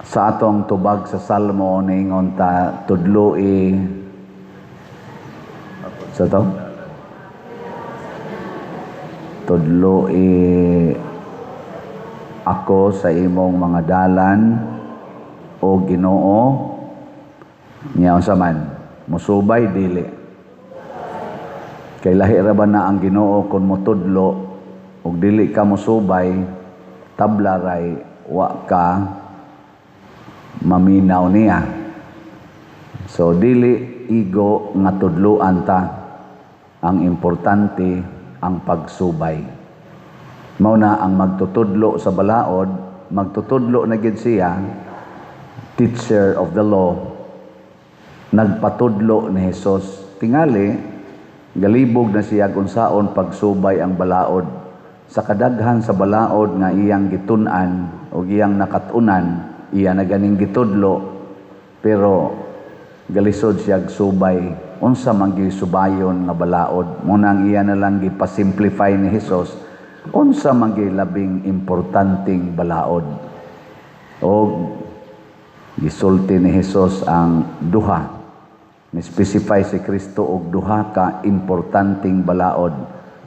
Sa atong tubag sa Salmo, niingon ta, "Tudloi sa to, tudloi ako sa imong mga dalan, o Ginoo." Nya unsa man, musubay, dili? Kay lahi ra ba na ang Ginoo kung motudlo ug dili ka mosubay, tabla ray wa ka maminaw niya. So dili igo nga tudluan ta, ang importante ang pagsubay. Mao na ang magtutudlo sa balaod, magtutudlo na gid siya, teacher of the law, nagpatudlo ni Jesus. Tingali, galibog na siya kung saon pagsubay ang balaod. Sa kadaghan sa balaod nga iyang gitun-an o iyang nakat-unan, iya na ganing gitudlo, pero galisod siya subay unsa man subayon nga balaod. Mao nang iya na lang gipasimplify ni Jesus unsa man labing importanteng balaod. Og gisulti ni Jesus ang duha. Ni-specify si Kristo og duha ka importanteng balaod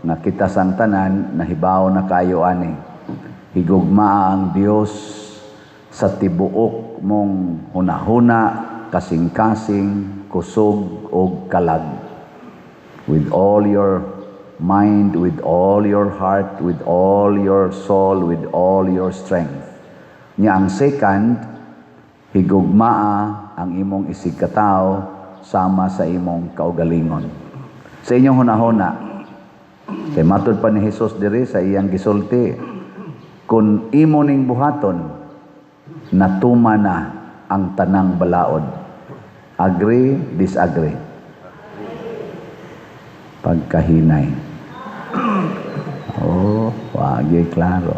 nga kita sang tanan nahibaw na kayo ani: higugmaa ang Dios sa tibuok mong hunahuna, kasing-kasing, kusog og kalag. With all your mind, with all your heart, with all your soul, with all your strength. Nya ang second, higugmaa ang imong isigkatawo sama sa imong kaugalingon. Sa inyong hunahuna, kay matod pa ni Jesus diri sa iyang gisulti, kung imo ning buhaton, natuma na ang tanang balaod. Agree, disagree? Pagkahinay. Oh, wagi klaro.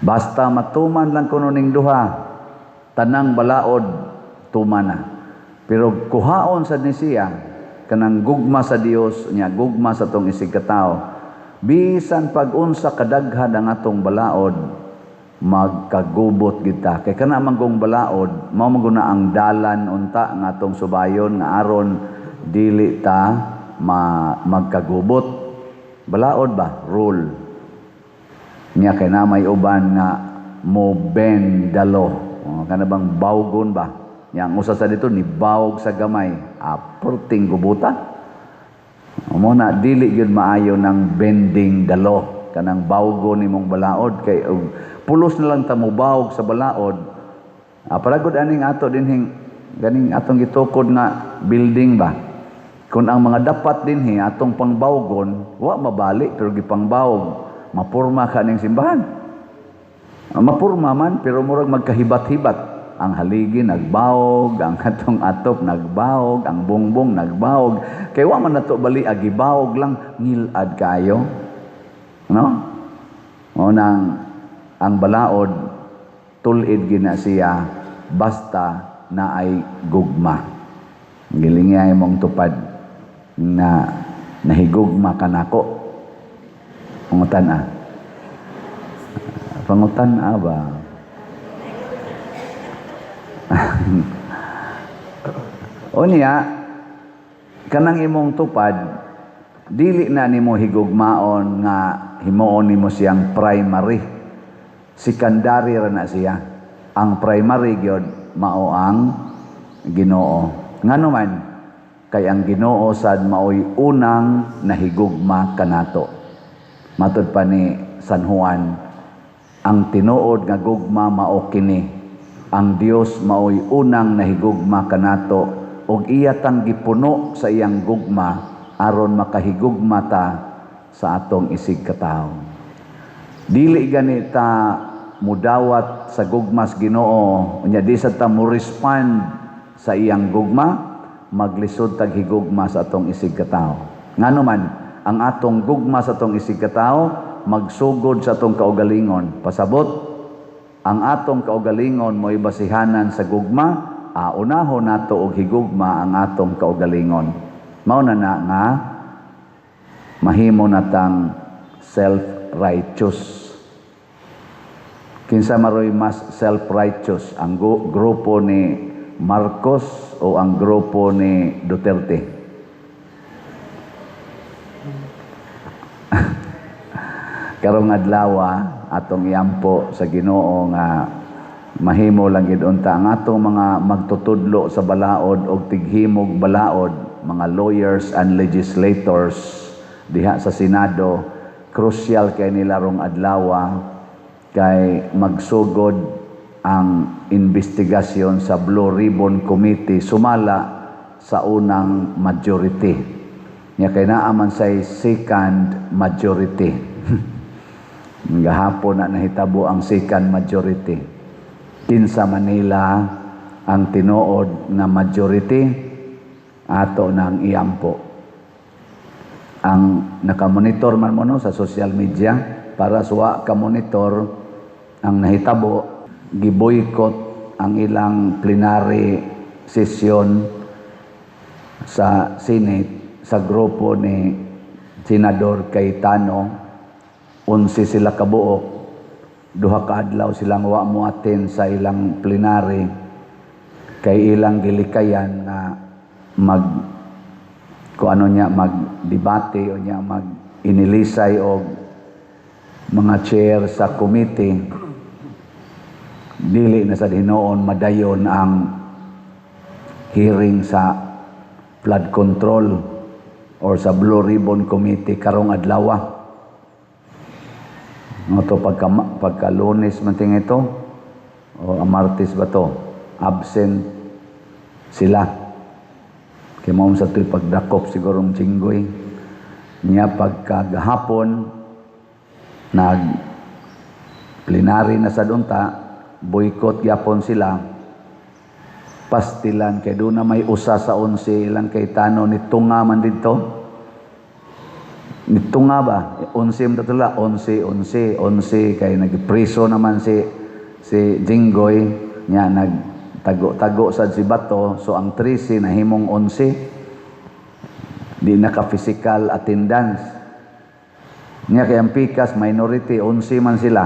Basta matuman lang kuno ning duha, tanang balaod tuman na. Pero kuhaon sad ni siya kanang gugma sa Dios nya gugma sa atong isigkatawo. Bisan pag unsa kadaghan ang atong balaod, magkagubot kita. Kay kana man gong balaod, mao man guna ang dalan unta nga atong subayon nga aron dili ta magkagubot. Balaod ba? Rule. Nya kay na may uban nga mo bend the law. Oh, kana bang bawgon ba? Nya ang usa sa dito ni bawog sa gamay. Ah, perting gubuta. Mao na dili gyud maayo ng bending the law, kanang bawgon nimong balaod, kay og pulos na lang ta mobawog sa balaod. Ah, paragod aning ato dinhing ganing atong gitukod nga building ba. Kung ang mga dapat dinhi atong pangbawgon, wa mabali pero gipangbawog, mapurma ka ning simbahan. Ah, mapurma man pero murag magkahibat-hibat. Ang haligi nagbawog, ang atong atop nagbawog, ang bongbong nagbawog. Kay wa man nato bali gibawog lang, ngilad kayo. No? Mao nang ang balaod tul-id gina siya basta naay gugma. Gilingay mong tupad na nahigugma ka nako. Pangutan ah. Pangutan ah ba? Unya, kanang imong tupad, dili na nimo higugmaon nga himuon nimo siyang primary. Secondary ra na siya. Ang primary gyud mao ang Ginoo. Ngano man, kay ang Ginoo sad maoy unang nahigugma kanato. Matod pa ni San Juan, ang tinuod nga gugma mao kini: ang Dios maoy unang nahigugma kanato ug iya tang gipuno sa iyang gugma aron makahigugma ta sa atong isigkatawo. Dili gani ta mudawat sa gugmas Ginoo, unya di sad ta mo respond sa iyang gugma, maglisod tag higugma sa atong isigkatawo. Ngano man, ang atong gugma sa atong isigkatawo magsugod sa atong kaugalingon. Pasabot, ang atong kaugalingon mo'y basihanan sa gugma, unahon nato og higugma ang atong kaugalingon. Mao na na nga mahimo natang self-righteous. Kinsa maroy mas self-righteous, ang grupo ni Marcos o ang grupo ni Duterte? Karong adlaw atong iampo sa Ginoo nga mahimo lang gid unta ang atong mga magtutudlo sa balaod og tighimog balaod, mga lawyers and legislators diha sa Senado. Crucial kay nila rong adlaw kay magsugod ang investigasyon sa Blue Ribbon Committee sumala sa unang majority. Nya kay naa man say second majority. Gahapon na nahitabo ang second majority. Kinsa Manila ang tinuod nga majority, ato nang iampo. Ang nakamonitor man mo, no, sa social media, para suwa ka monitor ang nahitabo, giboykot ang ilang plenary session sa Senate sa grupo ni Senador Cayetano. 11 sila kabuok, 2 ka adlaw silang wa mo attend sa ilang plenary kay ilang gilikayan nga mag kung ano niya magdebate o niya mag inilisay og mga chair sa committee. Dili na sa hinuon madayon ang hearing sa flood control or sa Blue Ribbon Committee karong adlaw. No to pagka Lunes man ting ito o Martes ba to, absent sila. Kay mao sa to'y pagdakop siguro ng Jinggoy. Niya pagka gahapon nag plenary na sa dunta, boycott gyapon sila. Pastilan kay doon na may usa sa 11 ilang Cayetano ni tunga man didto. Nitunga ba? 11 man tatula, 11, 11, 11 kay nagpreso naman si Jinggoy nya nagtago-tago sad si Bato, so ang 13 nahimong 11, di naka physical attendance. Nya kay ang pikas minority 11 man sila.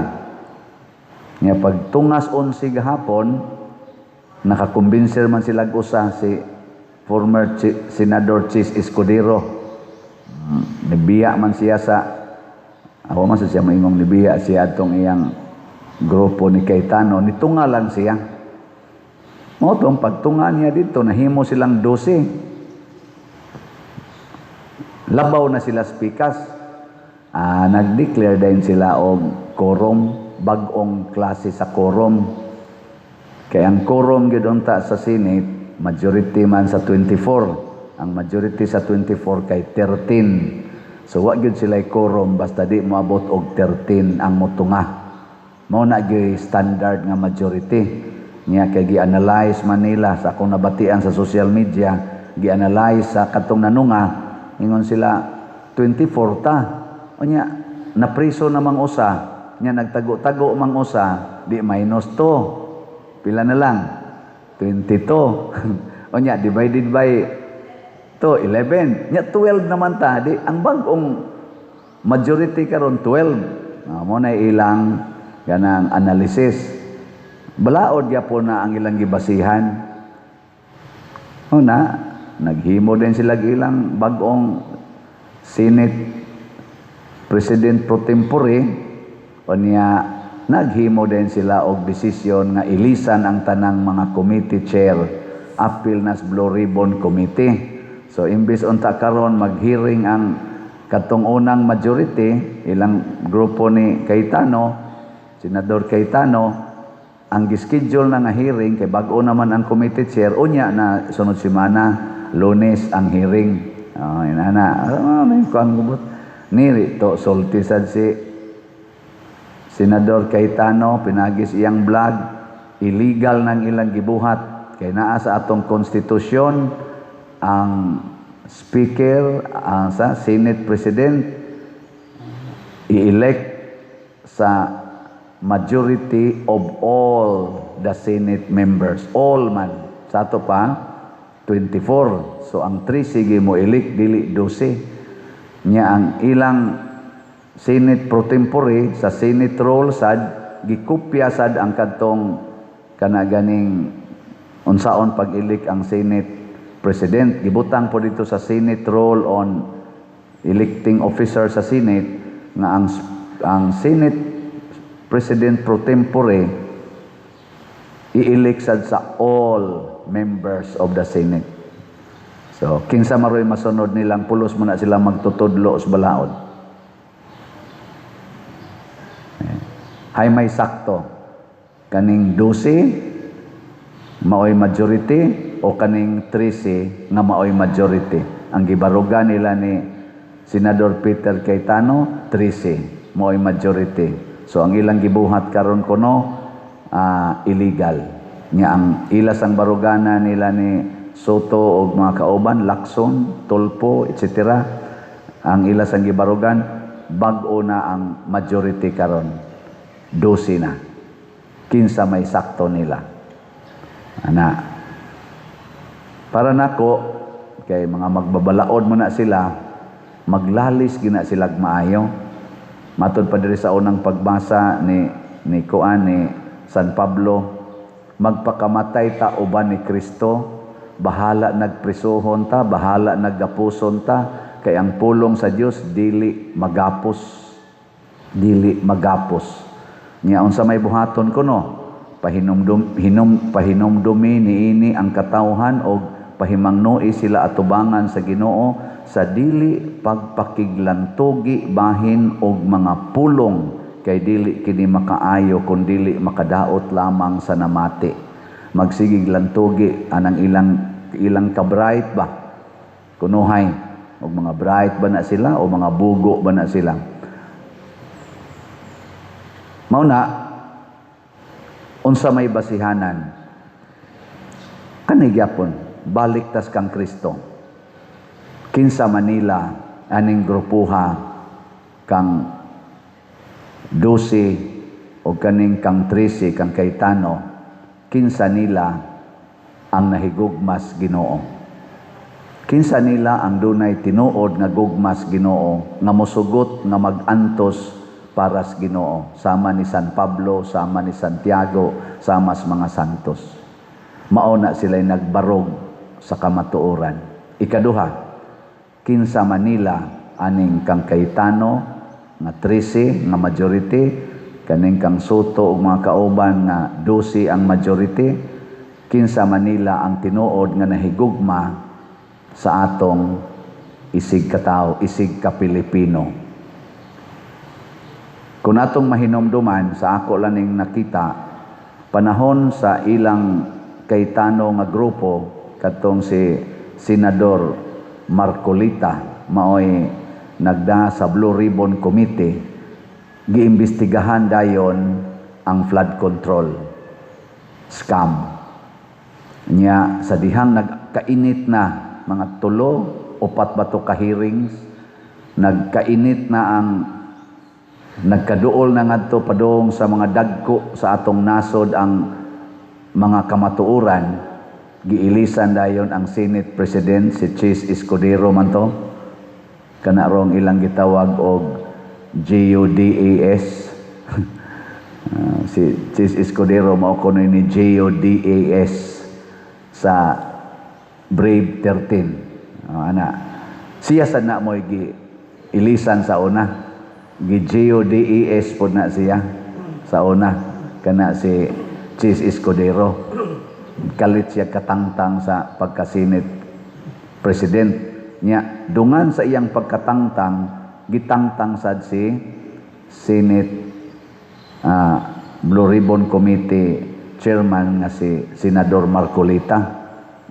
Nya pagtungas 11 gahapon, nakakumbinser man sila usa, si former Senador Chiz Escudero. Nibiya man siya sa ako man sa siya maingong nibiya siya atong iyang grupo ni Cayetano, nitunga lang siya. Mao tong pagtunga niya dito, nahimo silang 12. Labaw na sila spikas. Nag-declare din sila og quorum, bag-ong klase sa quorum. Kaya ang quorum gyud unta sa Senate, majority man sa 24. Ang majority sa 24 kay 13. So wa gyud sila quorum basta di moabot og 13 ang motunga. Mao na gyud standard nga majority. Nya kay gi-analyze man nila sa akong nabatian sa social media, gi-analyze sa katong nanunga, ingon sila 24 ta. Unya napriso namang usa, nya nagtago-tago mang usa, di minus 2. Pila na lang? 22. Unya divided by 2, 11. Nya 12 naman ta, di ang bag-ong majority karon 12. Mo na ilang ganang analysis. Balaod gyapon na ang ilang gibasihan. Una, naghimo din sila ilang bag-ong Senate President pro tempore. Unya naghimo din sila og desisyon nga ilisan ang tanang mga committee chair apil nas Blue Ribbon Committee. So imbis unta karon mag-hearing ang katong unang majority, ilang grupo ni Cayetano, Senador Cayetano, ang gischedule na nga hearing kay bag-o naman ang committee chair, unya na sunod semana, Lunes ang hearing. Oh, inana. Oh, may kuan gubot. Niri to sulti sad si Senador Cayetano pinagis iyang vlog, illegal nang ilang gibuhat kay naa sa atong konstitusyon ang speaker, ang sa Senate President i-elect sa majority of all the Senate members, all man sa ato pa 24. So ang 3 sige mo elect, dili 12. Nya ang ilang Senate pro tempore sa Senate role sad Gikopya sad ang kadtong kana ganing unsaon pag-elect ang Senate President. Gibutang po dito sa Senate Rule on Electing Officer sa Senate nga ang Senate President pro tempore i-elect sad sa all members of the Senate. So, kinsa maroy masunod nilang pulos mo na sila magtutudlo sa balaod? Eh, hay may sakto. Kaning 12 maoy majority o kaning 13 nga maoy majority? Ang gibaruga nila ni Senador Peter Cayetano, 13 maoy majority. So ang ilang gibuhat karon kuno illegal. Nya ang ilas ang barugana nila ni Sotto og mga kauban, Lacson, Tulfo, etc. Ang ilas ang gibarugan, bag-o na ang majority karon. 12 na. Kinsa may sakto nila? Ana. Para nako kay mga magbabalaod mo na sila, maglalis gina sila maayo. Matod pa diri sa unang pagbasa ni kuan ni San Pablo, magpakamatay ta uban ni Kristo, bahala nagprisuhon ta, bahala naggapuson ta, kay ang pulong sa Dios dili magapos, dili magapos. Nya unsa may buhaton kuno? Pahinumdumi niini ang katawhan og pahimangnoi sila atubangan sa Ginoo sa dili pagpakiglantugi bahin og mga pulong, kay dili kini makaayo kun dili makadaot lamang sa namati. Magsigig lantugi anang ilang ilang ka-bright ba kunuhay, og mga bright ba na sila o mga bugo ba na sila? Mao na, unsa may basihanan kani gyapon, balik tas kang Kristo. Kinsa Manila aning grupuha kang 12 o kaning kang 13, kang Cayetano? Kinsa nila ang nahigugmas Ginoo? Kinsa nila ang dunay tinuod nga gugmas Ginoo nga mosugot nga magantos para sa Ginoo, sama ni San Pablo, sama ni Santiago, sama sa mga santos? Mao na sila'y nagbarog sa kamatuoran. Ikaduha, kinsa Manila aning kang Cayetano nga 13 nga majority, kaning kang Sotto ug mga kauban nga 12 ang majority? Kinsa Manila ang tinuod nga nahigugma sa atong isig katao, isig ka Pilipino? Kung atong mahinumduman, sa ako lang ning nakita, panahon sa ilang Cayetano nga grupo, katong si Senador Marcolita, maoy nagda sa Blue Ribbon Committee, giimbestigahan dayon ang flood control scam. Nya sa dihang nagkainit na, mga 3, 4 ba to ka hearings, nagkainit na ang nagkaduol na ngadto padung sa mga dagko sa atong nasod ang mga kamatuoran, giilisan dayon ang Senate President, si Chiz Escudero man to, kana rong ilang gitawag og GUDAS. Si Chiz Escudero mao kuno ni GUDAS sa Brave 13. Ana siya sa na mo'y gi ilisan sa una, gi GUDAS pod na siya sa una. Kana si Chiz Escudero, kalit siya katangtang sa pagka-Senate President niya. Dungan sa iyang pagkatangtang, gitangtang sad si Senate Blue Ribbon Committee Chairman nga si Senador Marcoleta,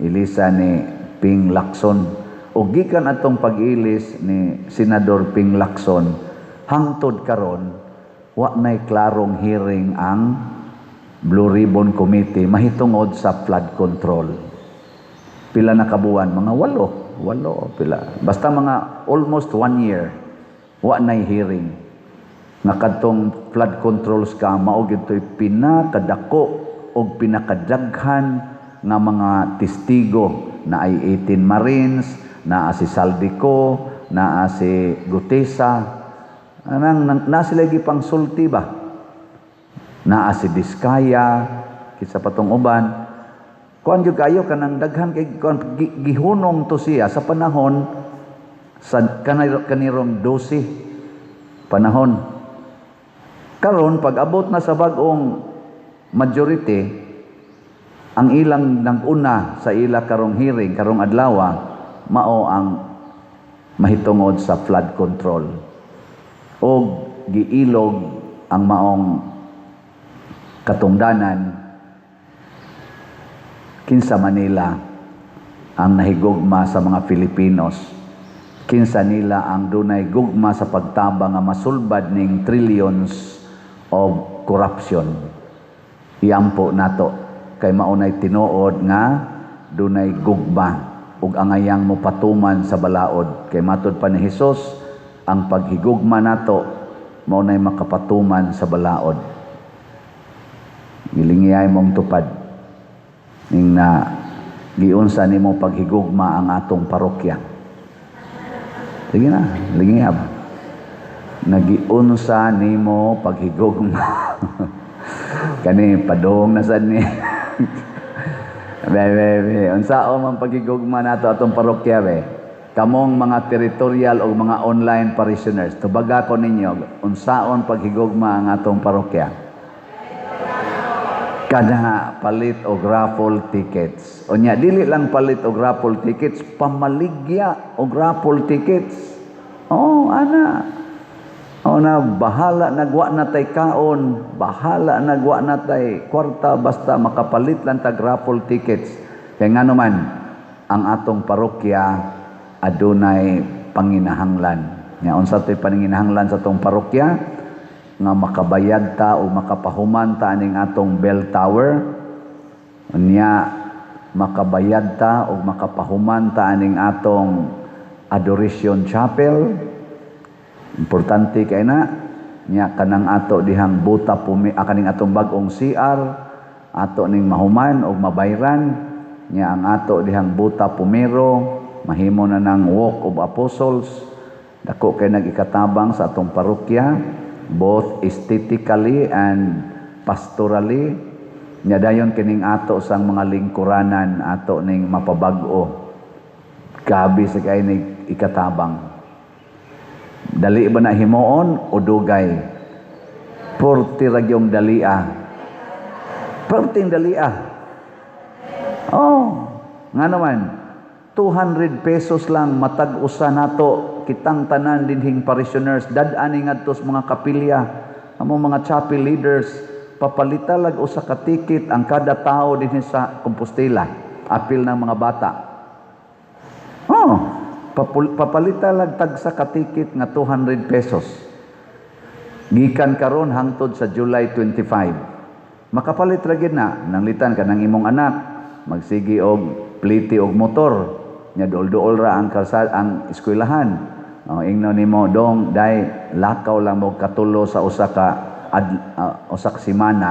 ilisa ni Ping Lacson. O gikan atong pag-ilis ni Senador Ping Lacson, hangtod karon wa nay klarong hearing ang Blue Ribbon Committee mahitungod sa flood control. Pila na kabuwan? Mga 8, 8 pila. Basta mga almost one year, wa nay hearing. Nga kadtong flood control scam mao gid to'y pinakadako og pinakadaghan nga mga testigo na ay 18 Marines, naa si Zaldy Co, naa si Guteza, anang na sila gipang sulti ba? Naa si Diskaya, kinsa pa tong uban. Kuan gyud kayo, kanang daghan kay kuan, gihunong to siya sa panahon sa kanirong 12 panahon. Karon, pag abot na sa bag-ong majority, ang ilang nag-una sa ila karong hearing karong adlaw mao ang mahitungod sa flood control og giilog ang maong katungdanan. Kinsa Manila ang nahigugma sa mga Filipinos? Kinsa nila ang dunay gugma sa pagtabang nga masulbad ning trillions of corruption? Iampo nato kay maunay tinuod nga dunay gugma ug angayang mopatuman sa balaod, kay matud pa ni Hesus, ang paghigugma nato mao nay makapatuman sa balaod. Gilingiyay mong tupad ning na giunsa nimo paghigugma ang atong parokya. Sige na, lingiyab. Nagiunsa nimo paghigugma. Kani padong na sad ni. Be, be, be. Unsaon man paghigugma nato atong parokya, be? Kamong mga territorial o mga online parishioners, tubaga ko ninyo, unsaon paghigugma ang atong parokya? Kada palit og raffle tickets. Unya dili lang palit og raffle tickets, pamaligya og raffle tickets. Oh, ana. Oh na, bahala nagwa na tay kaon, bahala nagwa na tay kwarta, basta makapalit lang tag raffle tickets. Kay ngano man ang atong parokya adunay panginahanglan. Nya unsa to'y panginahanglan sa atong parokya? Nga makabayad ta o makapahuman ta aning atong bell tower. Unya makabayad ta o makapahuman ta aning atong Adoration Chapel. Importante kay na nya kanang ato dihang buta pumi, kaning atong bag-ong CR ato ning mahuman og mabayran. Nya ang ato dihang buta pumero mahimo na ng Walk of Apostles. Dako kay nagikatabang sa atong parokya, both aesthetically and pastorally. Nya dayon kining ato sang mga lingkuranan, ato ning mapabag-o. Gabi sa kay ning ikatabang. Dali ba na himuon o dugay? Porti ra gyung dalia. Perting dalia. Oh, nga naman, 200 pesos lang matag usa nato, kitang tanan dinhing parishioners, dad-ani ngadto sa mga kapilya, amo mga chapel leaders, papalita lag usa ka ticket ang kada tao dinhi sa Compostela, apil ng mga bata. Oh, papalita lag tagsa ka ticket nga 200 pesos. Gikan karon hangtod sa July 25. Makapalit ra gyud na, nanglitan ka ng imong anak, magsigi og pliti og motor, nya duol-duol ra ang kalsada, ang eskwelahan. Oh, ingno nimo, "Dong, dai, lakaw lang mo katulo sa usa ka semana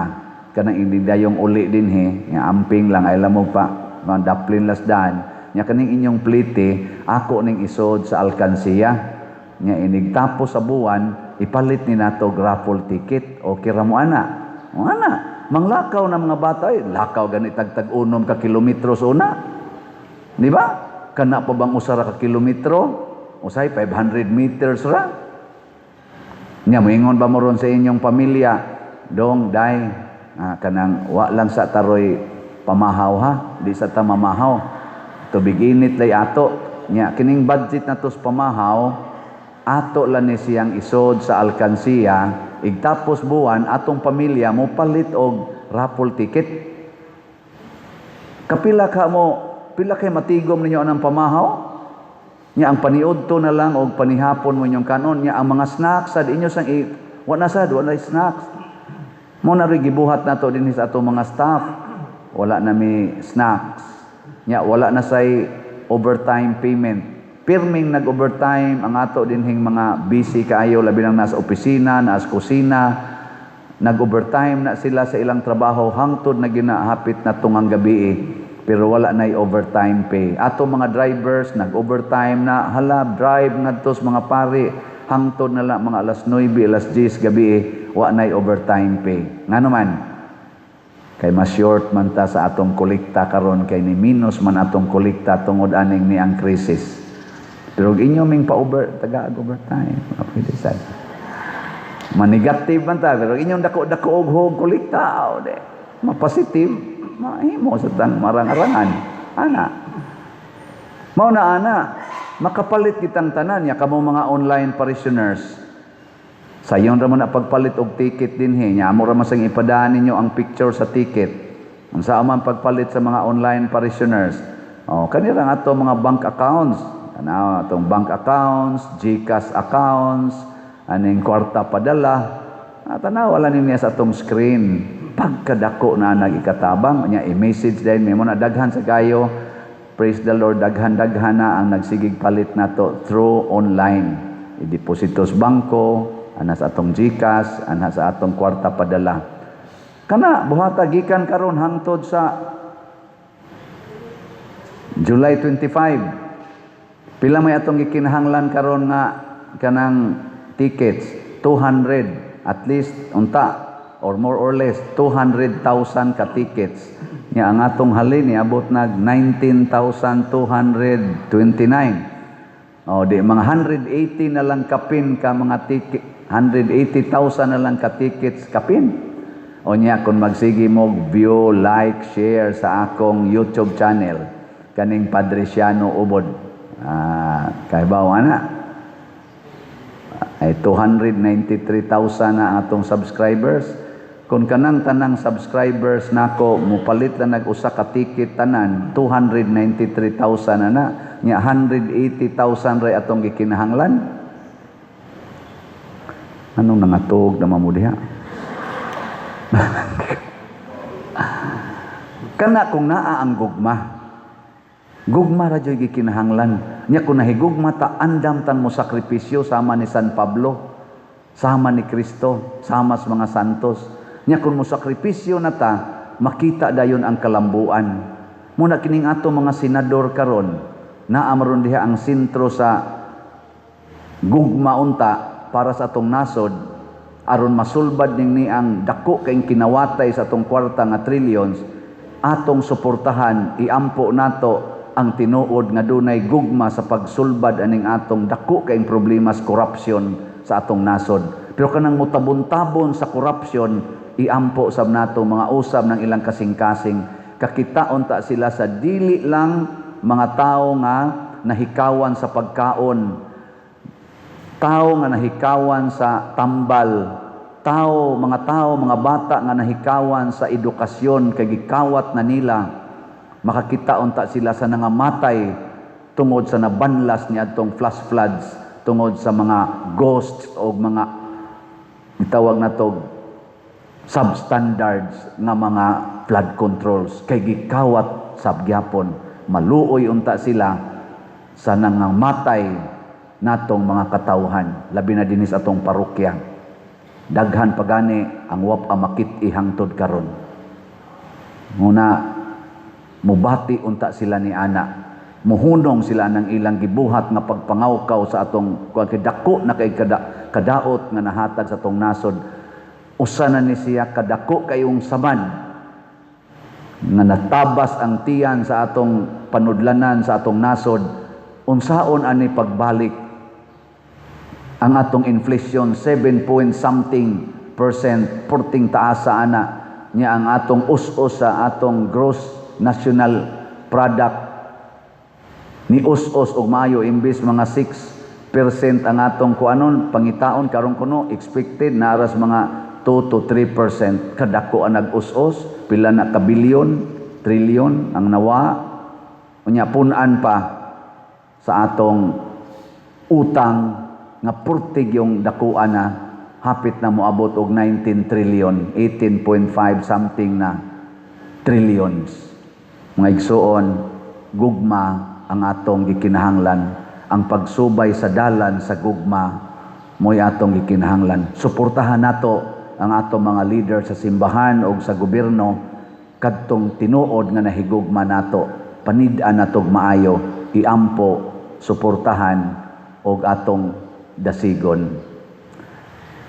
kanang hindi dayong uli dinhi, nga amping lang ay mo pa mga daplin lasdan. Nya kaning inyong plite ako ning isod sa alkansiya. Nya inig tapos sa buwan, ipalit ni nato og raffle ticket. Okay ra mo ana?" O ana, manglakaw na mga bata ay lakaw gani tagtag 6 ka kilometro sa una. Di ba? Kana pa bang usa ra ka kilometro? Usay 500 meters ra. Nya moingon ba mo ron sa inyong pamilya, "Dong, dai, kanang wa lang sa taroy pamahaw ha, di sa ta mamahaw. Tubig init lay ato. Nya kining budget na sa pamahaw, ato lang ni siyang isod sa alkansiya, igtapos buwan atong pamilya mo palit og raffle ticket." Kapila ka mo, pila kay matigom ninyo anang pamahaw? Nya ang paniudto na lang og panihapon mo inyong kanon. Nya ang mga snacks sad inyo sang wa na sad, wala snacks. Mo na rin gibuhat nato dinhi sa atong mga staff. Wala na mi snacks. Nya wala na say overtime payment. Pirming nag-overtime ang ato dinhing mga busy kaayo, labi nang nasa opisina, nasa kusina. Nag-overtime na sila sa ilang trabaho hangtod na ginahapit na tungang gabi eh. Pero wala na overtime pay. Ato mga drivers nag-overtime na, hala, drive ngadto sa mga pari hangtod na lang mga alas 9, alas 10 gabi eh. wa nay overtime pay. Ngano man? Kay mas short man ta sa atong kolekta karon, kay ni minus man atong kolekta tungod aning ni ang crisis. Pero inyo ming pa-over taga overtime, pwede sad. Manigative man ta, pero inyong dako-dako og hog kolekta, o de ma-positive, mahimo sa tang marang-arangan. Ana. Mao na ana, makapalit kitang tanan ya kamo mga online parishioners. Sayon ra mo na pagpalit og ticket dinhi, nya amo ra man sang ipadaan ninyo ang picture sa ticket. Unsa man pagpalit sa mga online parishioners? Oh, kanira nga ato mga bank accounts. Kana atong bank accounts, GCash accounts, aning kwarta padala. Ah, tanaw wala niya sa atong screen. Pagkadako na nag-ikatabang, nya i-message din mo na daghan sa kayo. Praise the Lord, daghan-daghan na ang nagsigig palit nato through online. I-deposito sa bangko, ana sa atong GCash, ana sa atong kwarta padala. Kana buhata gikan karon hangtod sa July 25. Pila may atong gikinahanglan karon nga kanang tickets? 200 at least unta or more or less 200,000 ka tickets. Nya ang atong halin niabot nag 19,229. Oh, di mga 180 na lang kapin ka mga ticket, 180,000 na lang ka tickets kapin. O nya kung magsige mo view, like, share sa akong YouTube channel kaning Padre Siano Ubod. Ah, kay bawa na ay 293,000 na ang atong subscribers. Kung kanang tanang subscribers nako mupalit lang nag usa ka ticket tanan, 293,000 na na. Nya 180,000 ray atong gikinahanglan. Anong nangatog na mo diha? Kana kung naa ang gugma. Gugma ra jud gikinahanglan. Nya kung nahigugma ta, andam tan mo sakripisyo sama ni San Pablo, sama ni Kristo, sama sa mga santos. Nya kung mo sakripisyo na ta, makita dayon ang kalambuan. Muna kining ato mga senador karon, naa maron diha ang sentro sa gugma unta para sa atong nasod aron masulbad ning ni ang dako kay kinawatay sa atong kwarta nga trillions. Atong suportahan, iampo nato ang tinuod nga dunay gugma sa pagsulbad aning atong dako kay problema sa corruption sa atong nasod. Pero kanang mutabon-tabon sa corruption, iampo sab nato mga usab ng ilang kasing-kasing. Kakitaon ta sila sa dili lang mga tao nga nahikawan sa pagkaon, tao nga nahikawan sa tambal, tao, mga tao, mga bata nga nahikawan sa edukasyon kay gikawat na nila. Makakita unta sila sa nangamatay tungod sa nabanlas ni adtong flash floods, tungod sa mga ghosts o mga gitawag nato substandards nga mga flood controls kay gikawat sab gyapon. Maluoy unta sila sa nangamatay natong mga katawhan, labi na dinhi sa atong parokya. Daghan pagani ang wa pa makit-i hangtod karon. Muna mubati unta sila ni ana, muhunong sila ng ilang gibuhat nga pagpangawkaw sa atong kuan kay dako na kay kadaot nga nahatag sa atong nasod. Usa na ni siya kadako kayong samad nga natabas ang tiyan sa atong panudlanan sa atong nasod. Unsaon ani pagbalik ang atong inflation? 7 point something percent, porting taas sa ana nya. Ang atong us-us sa atong gross national product ni us-us og maayo, imbis mga 6% ang atong kuanon pangitaon karon kuno, expected na aras mga 2 to 3%. Kadako ang nag-us-us, pila na ka bilyon, trilyon ang nawa. Unya pun-an pa sa atong utang nga purtig yung dakuan na hapit na moabot og 19 trillion, 18.5 something na trillions. Mga igsuon, gugma ang atong gikinahanglan. Ang pagsubay sa dalan sa gugma mo'y atong gikinahanglan. Suportahan nato ang atong mga leader sa simbahan o sa gobyerno kadtong tinuod nga nahigugma nato. Panid-an natog maayo, iampo, suportahan og atong dasigon.